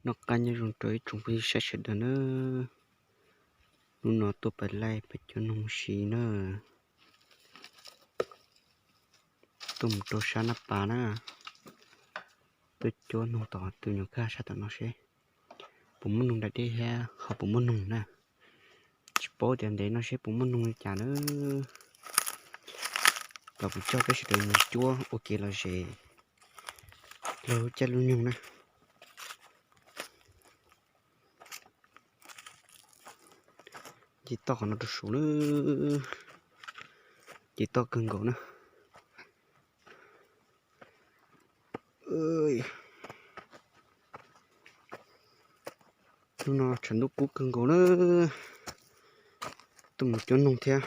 Noj qab nyob zoo rau ib tsoom phooj ywg sawv daws na. Hnub no tuaj pem laij pem cuab noog si na. Tuaj mus rau sab Naj Pas na. Tuaj cuab noog tom tus nyuam kwj ha sab tom no seb puas muaj noog da dej thiab ho puas muaj noog na. Tsis paub tias ntev no seb puas muaj noog li cas na. Los kuv coj peb sawv daws mus cuab ua kev lom zem laug caij lub nyoog na. Nce toj qhov no rau saud na. Nce toj kawg nkaus na. Hnub no tshav ntuj kub kawg nkaus na. Tuaj mus cuab noog thiab,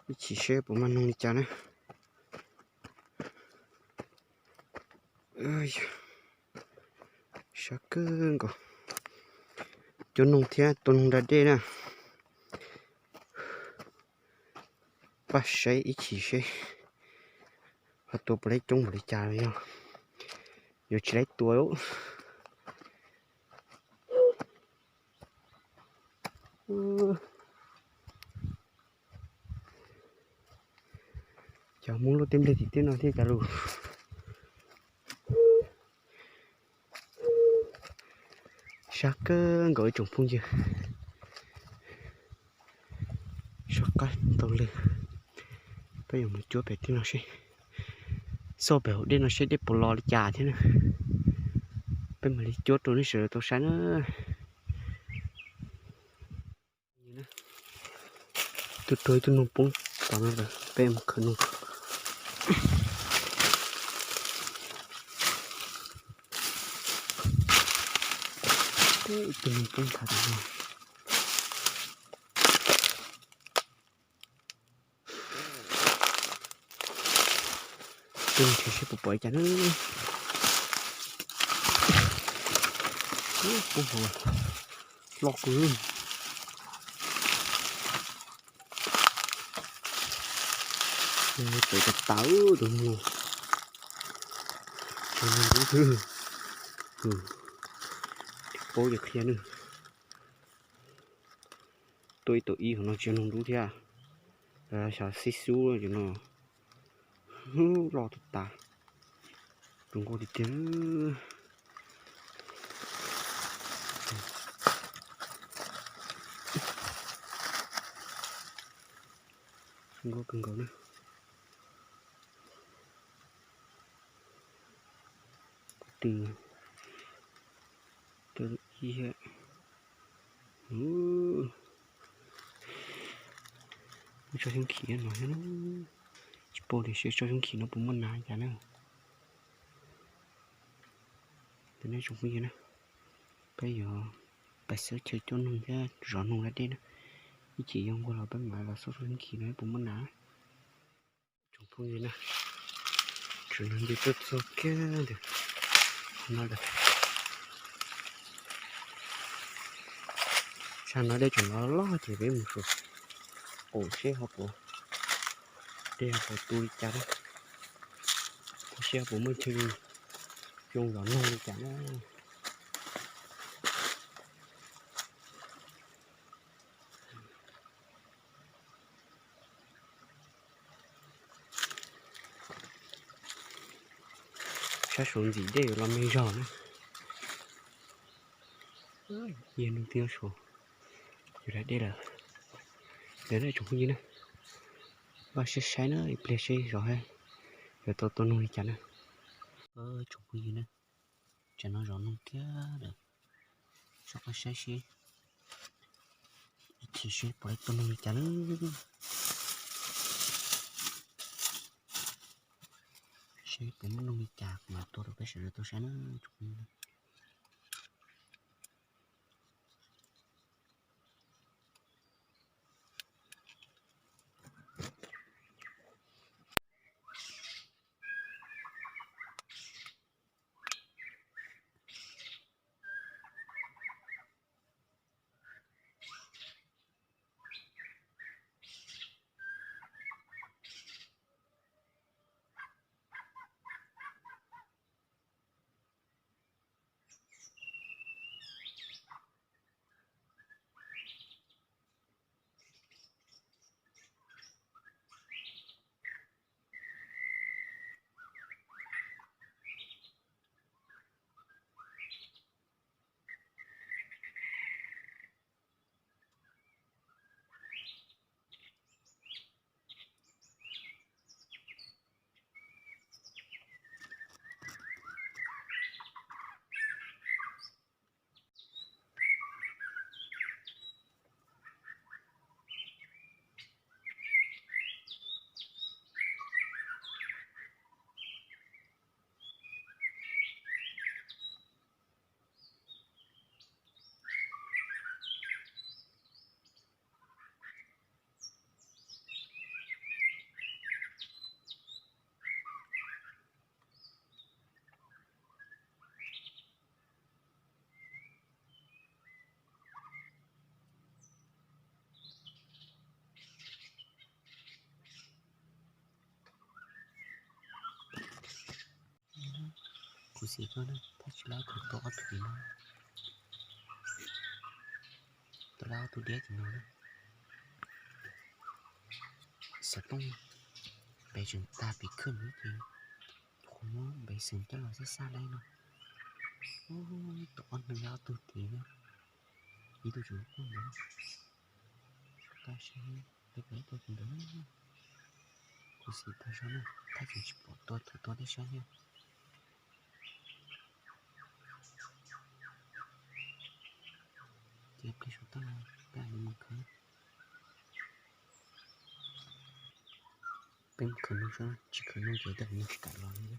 ib chim seb puas mag noog li cas na. Sab kawg nkaus, cuab noog thiab tua noog da dej na. Pab saib ib chim seb ho tua puas laib coob npaum li cas, yog yuav tsis laib tua. Cov Hmoob luaj tej nplej tim tej no thiab cas lus. Sab kawg nkaus ib tsoom phooj ywg. Soj qab taug lw, peb yuav mus cuab pem tej no seb, xauj pem hauv dej no seb dej puas los li cas thiab na. Peb mam li cuab rau nej sawv daws tau saib na. Tuaj rau ib tug noog poob tom no lawm, peb mus khaws noog. Ib tug noog poob tom no. Tus nrhiav seb puas pom li cas na. Poob hauv, loj kawg. Tseem tas tas tus noog. Tseem noog dub xwb. Paub ces qhia na. Tuaj ib tug ib hauv no tsis yog noog dub thiab, xyov xib xub no. Loj tas tas, zoo nkauj tiag tiag. Zoo nkauj kawg nkaus na. Kuv twb, twb ib, muab tso xyoob khim no thiab. Tsis paub tias seb tso xyoob khim no puas muaj nas li cas na. Tus nej tsoom phooj ywg na, peb yuav pais xub chaw cuab noog thiab zov noog da dej na. Ib chim yuav nquag los peb mam los xub tso xyoob khim no puas muaj nas. Tsoom phooj ywg na, tsoom phooj ywg tuaj txog kiag ntawm no lawm. Sab no dej tseem loj loj ces peb mus saum qaum seb ho puas, dej ho puas tu li cas na, seb ho puas muaj chaw zoo zov noog li cas na. Sab saud ntxim dej yuav los me zog na. Yog nug tib saud yuav da dej lawm. Ntawd na tsoom phooj ywg na, npaj siab saib na ib pliag seb zov yuav tau tua noog li cas na. Tsoom phooj ywg na, tsam no zov noog kiag lawm, soj qab saib seb ib chim seb puas laib tua noog li cas na. Seb puas muaj noog li cas kuv mam tua rau peb sawv daws tau saib na tsoom phooj ywg na. Kuv xav koj na, thaj tsam lawv tus tua ob tug tim no, tua lawv ob tug diab tim no na. Xov tooj npe tseem tag pem khwj no ces qhov muab npe xeem coj los xab xab dai no. Tua ob neeg lawv ob tug tim na, ib tug tseem quaj ntawd. Tab sis peb tua ib tug tim ntawd, kuv xav tau zog na, thaj tsam tsis pom tua thaum tua tej sab thiab. Ces pliag saum toj no peb yuav mus khwv. Peb mus khwv no, tsis khwv no ces tej zaum nws tsis kam los li.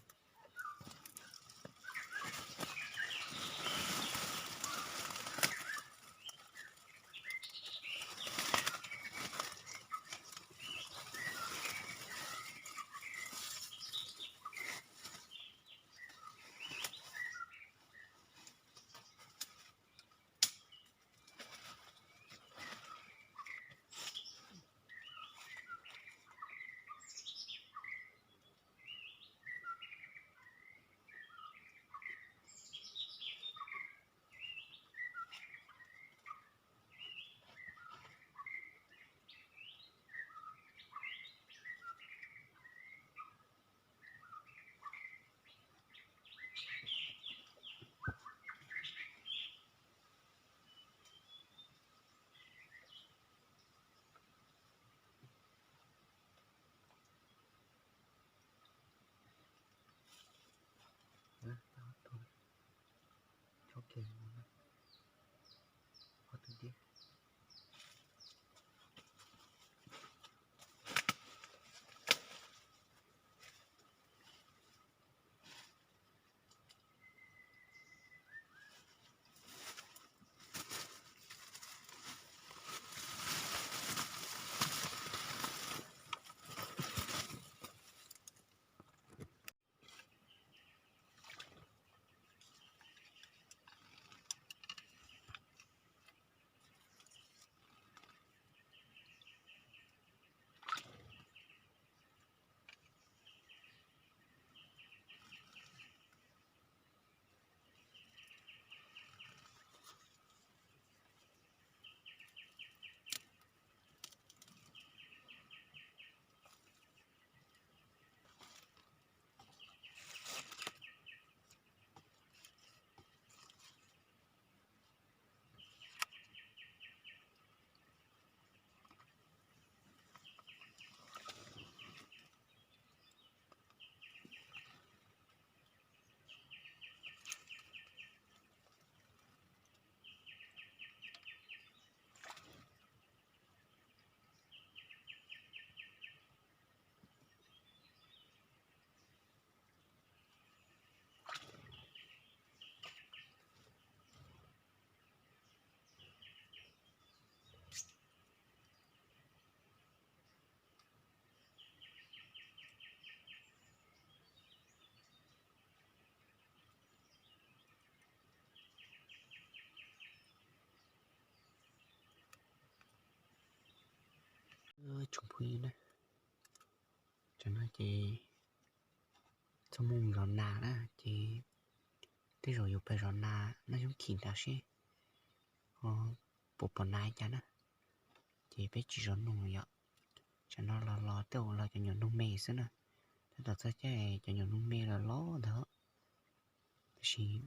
Tsoom phooj ywg na, tam no ces txoj moo zov nas na ces tej zaum yuav pais zov nas noj xyoob khim nrad seb ho puas pom nas li cas na. Ces peb tsis zov noog yom, tsam no los los tej zaum los cov nyuam noog me xwb na. Tab tom txog caij cov nyuam noog me los los ntag, tab sis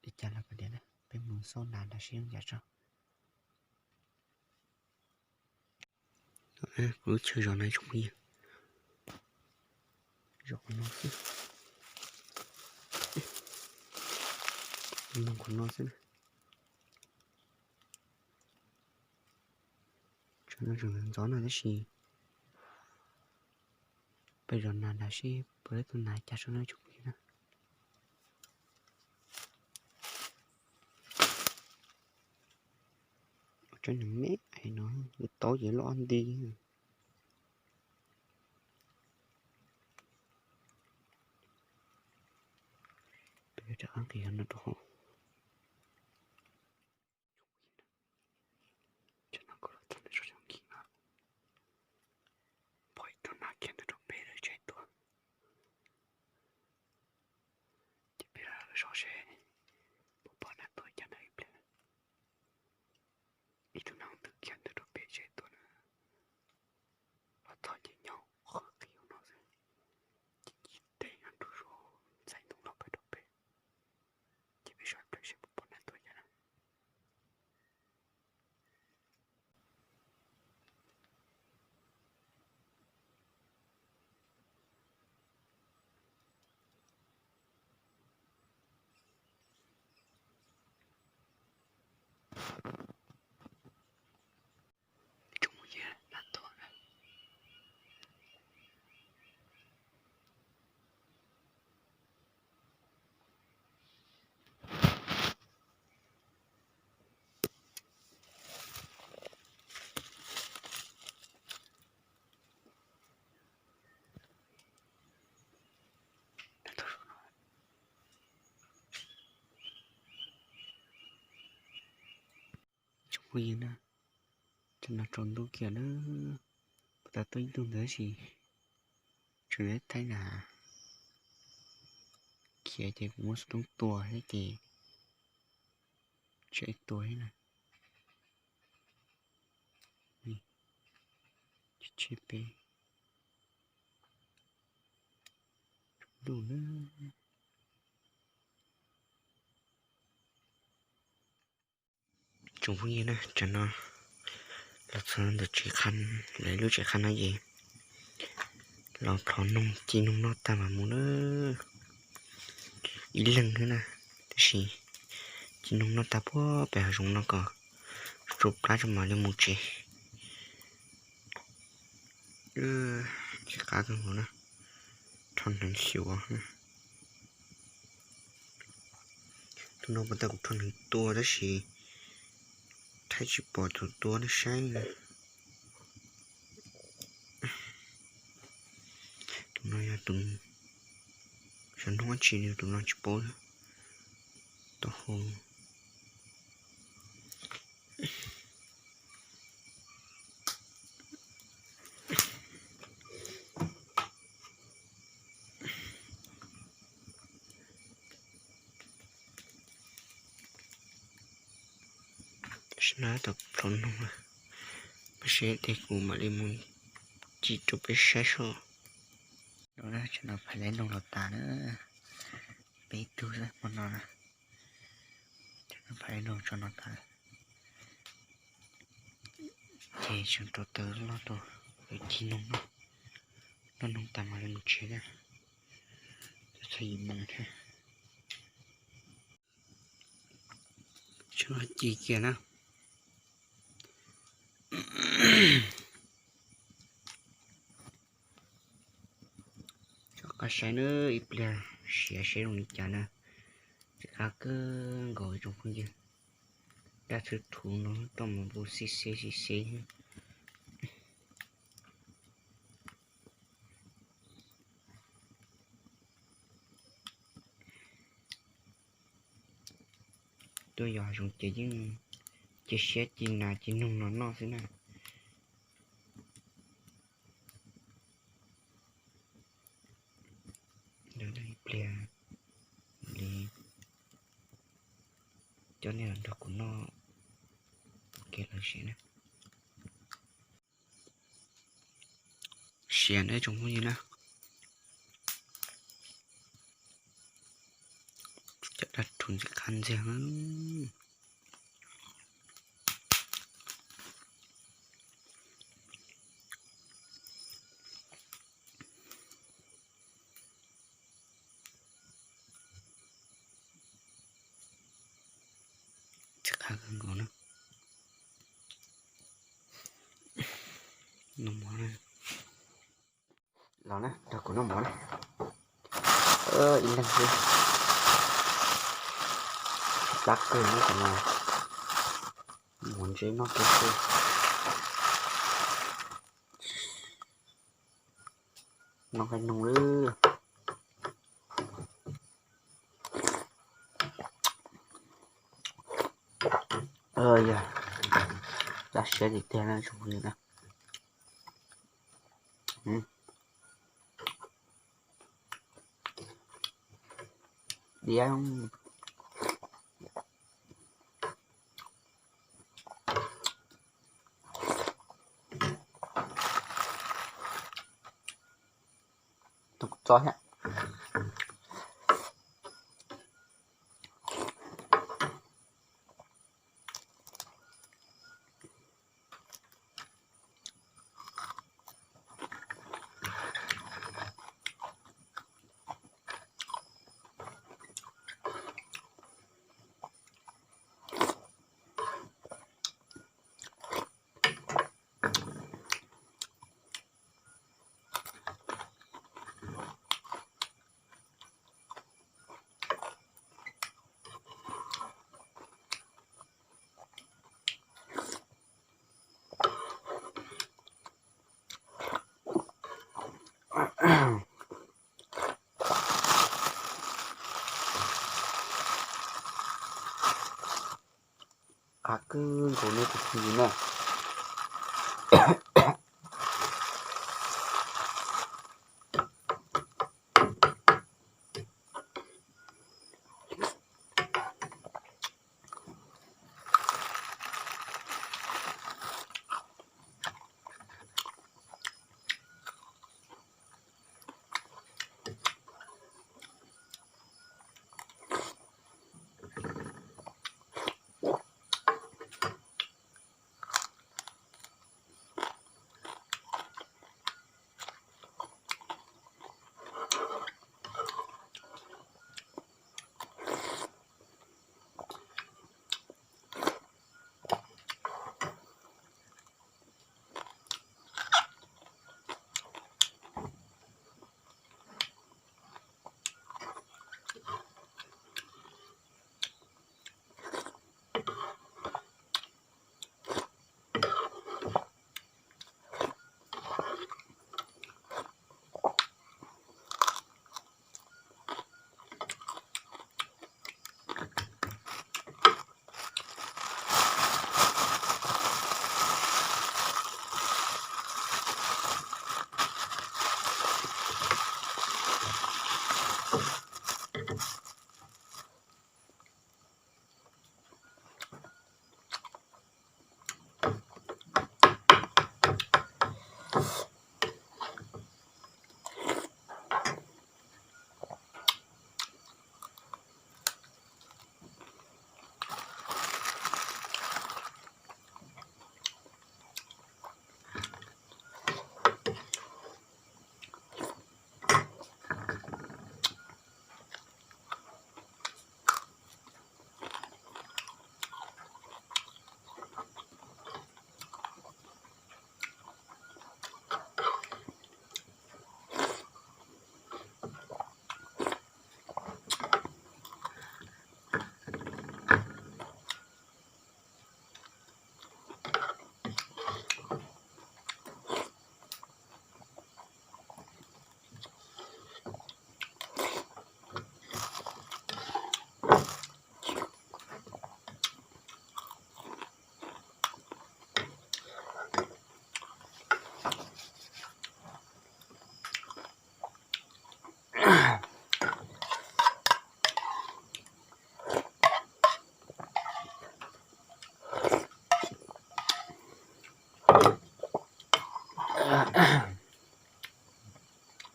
li cas los kav tias na, peb mus xauj nas nrad seb zoo cas tso. Kuv lub chaw zov na tsoom phooj ywg, zov qhov no xwb, noog qhov no xwb na. Tsam no tseem ntxov ntxov no tab sis peb zov nas nrad seb puas pom tau nas cas tso na tsoom phooj ywg na. Tsob nyuag me no, taub ces loj nti. Peb rov qab nqis no rau hauv. Tsam no kuv los txog ntawm tsob xyoob khim no, pom ib tug nas kiag ntawd rau pem lawm tsam tuaj. txog ces nyob qhov qis no xwb, ces ci teb nyob rau saum ntxhais ntoo no pem rau pem, ces peb saib plawv seb puas pom nab tuaj yam na. Tsoom phooj ywg, nab tuaj na. Tsoom phooj ywg na, tam no tsaus ntuj kiag na, puag ta tuaj ib tug ntawd tab sis tseem thaij na, khiav ces kuv muab xov tooj tua thiab ces tsis tua thiab na. Tseb peb ntuj na. Tsoom phooj ywg na, tam no los txog ntawm tsev qha, lawv lub tsev qha no ces los plhov noog ci noog noj tag mas mus na. Ib leeg xwb na, tab sis ci noog noj tag puag pem hav zoov no kom tsuas plab tso mam li mus tsev. Qab kawg nkaus na, rho hneev xyuas. Tus no puas tas kuv rho hneev tua tab sis thaij tsis pom tus tua nej saib na. Tus no yog tus, xyov hnub dab tsi tus no tsis paub. Tau hau. Tam sim no tau plhov noog lawm, mas seb tej kuv mam li mus ci rau peb saib seb. Tam no phais lawv noog los tas na, peb tug xwb hmo no na. Tam no phais lawv noog tso no tas, ces tseem rau taws loj rau, lawv ci noog no, noj noog tas mam li mus tsev thiab, txog yim moos thiab. Tseem ci kiag na. Rov qab saib na, ib pliag siav seb zoo li cas na. Tseem qab kawg nkaus tsoom phooj ywg. Dab thwv thuv no roj mus npu xib xeb xib xeb. Tuaj yos hav zoov ces yeej cia siab ci nas ci noog no noj xwb na. Ib pliag li coj nej los nrog kuv noj ua ke lawm siav na. Siav na tsoom phooj ywg na. Cov dab rhuv ntxim qab ntxiag. Ntxim qab kawg nkaus na. Noj mov na. Los na, nrog kuv noj mov na. Ib leeg xwb. Plab kawg no, mov ntse noj kiag xwb. Noj nqaij noog lawm. Yog, laj siab tiag tiag na tsoom phooj ywg na. Diab. Kuv txo thiab. Qab kawg nkaus ne tus phooj ywg na.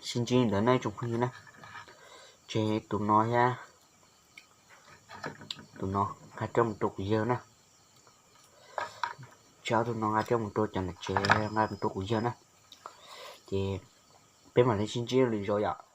Sib ntsib ntawd na tsoom phooj ywg na. Ces tus no thiab tus no nqa rab mus rau kuv yawg na. Ces ob tug no nqa rab mus rau cov niam tsev, nqa mus rau kuv yawg na. Ces peb mam li sib ntsib lwm zaus yom.